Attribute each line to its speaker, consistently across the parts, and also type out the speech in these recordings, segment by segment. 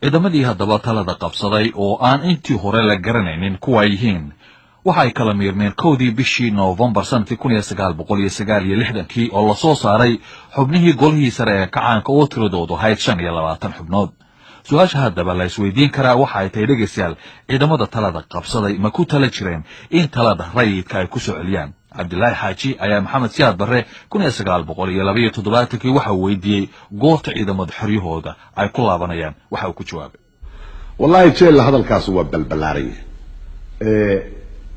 Speaker 1: Ciidamadii haddaba talada qabsaday oo aan intii hore la garanaynin kuwa ay yihiin, waxa ay kala miirmeen 1dii bishii Noofembar sanadkii 1969-kii, oo lasoo saaray xubnihii golihii sare ee kacaanka oo tiradoodu ahayd 25 xubnood. Su-aasha haddaba la isweydiin karaa waxa ay tahay, dhegaystayaal, ciidamada talada qabsaday ma ku tala jireen in talada rayidka ay ku soo celiyaan? Cabdilaahi Xaaji ayaa Maxamed Siyaad Barre 1972-kii waxa uu weydiiyey goorta ciidamada xoryahooda ay ku laabanayaan. Waxa uu ku jawaabay:
Speaker 2: Wallahi jeella, hadalkaas waa balbalaaran yahay.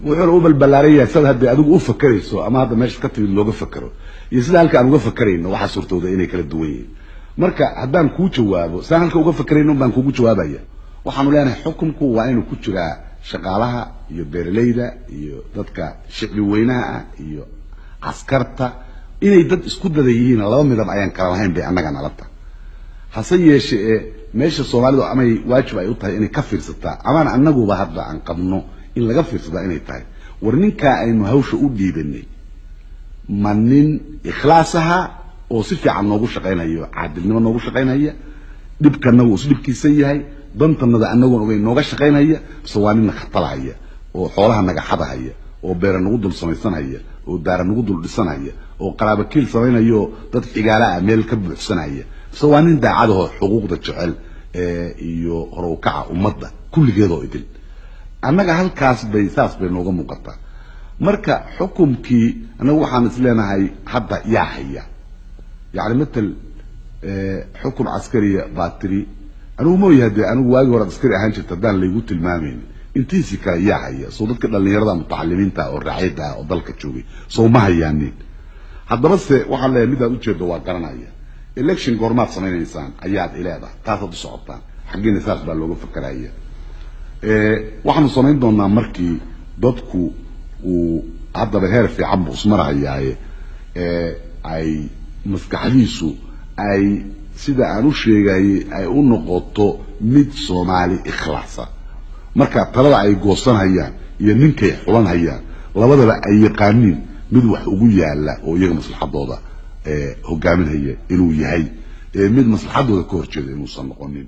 Speaker 2: Wuxuuna u balbalaaran yahay sada haddii adigu u fakerayso ama hadda meesha ka timid looga fakero iyo sida halka aan uga fakerayno, waxaa suurtooda inay kala duwan yihiin. Marka haddaan kuu jawaabo, saan halka uga fakerayno baan kugu jawaabaya. Waxaanu leenahay xukunku waa inuu ku jiraa shaqaalaha iyo beeralayda iyo dadka shicbi weynaha ah iyo askarta. Inay dad isku dada yihiin, laba midab ayaan kala lahayn bay annaga nala tahay. Hase yeeshe ee meesha Soomaalidu amay waajib ay u tahay inay ka fiirsataa, amaan annaguba hadda aan qabno in laga fiirsadaa, inay tahay: war ninkaa aynu hawsha u dhiibanay ma nin ikhlaas ahaa oo si fiican noogu shaqaynayo, caadilnimo noogu shaqaynaya, dhibkanagu is dhibkiisa yahay, dantanada anagoon ogeyn nooga shaqaynaya, mise waa nin khatalahaya oo xoolaha naga xadahaya, oo beera nagu dul samaysanaya, oo daara nagu dul dhisanaya, oo qaraabo kiil samaynayo, dad xigaala ah meel ka buuxsanaya, mise waa nin daacadahoo xuquuqda jecel iyo hore ukaca ummadda kulligeedoo idil? Annaga halkaas bay saas bay nooga muuqataa. Marka xukumkii annagu waxaan is leenahay hadda yaa haya, yacni matal xukun caskariya baa tiri. Anigu mooyahay dee, anigu waagii hore askari ahaan jirta haddaan laygu tilmaamaynin, intiisii kale yaa haya? Soo dadka dhallinyarada mutacalimiinta oo racyada ah oo dalka joogay soo ma hayaanin? Haddaba se waxaan leeyahay, midaad ujeedo waa garanaya. Election goormaad samaynaysaan ayaad ileedahay, taasaad u socotaan xaggiina, saas baa looga fakeraya. Waxaanu samayn doonaa markii dadku uu haddaba heer fiican buu ismarahayaaye, ay maskaxdiisu ay sida aan u sheegayay ay u noqoto mid Soomaali ikhlaasa. Marka talada ay goosanhayaan iyo ninkay xulanhayaan labadaba ay yaqaaniin mid wax ugu yaala oo iyaga maslaxadooda hogaaminhaya inuu yahay, mid maslaxadooda ka horjeeda inuusan noqonin.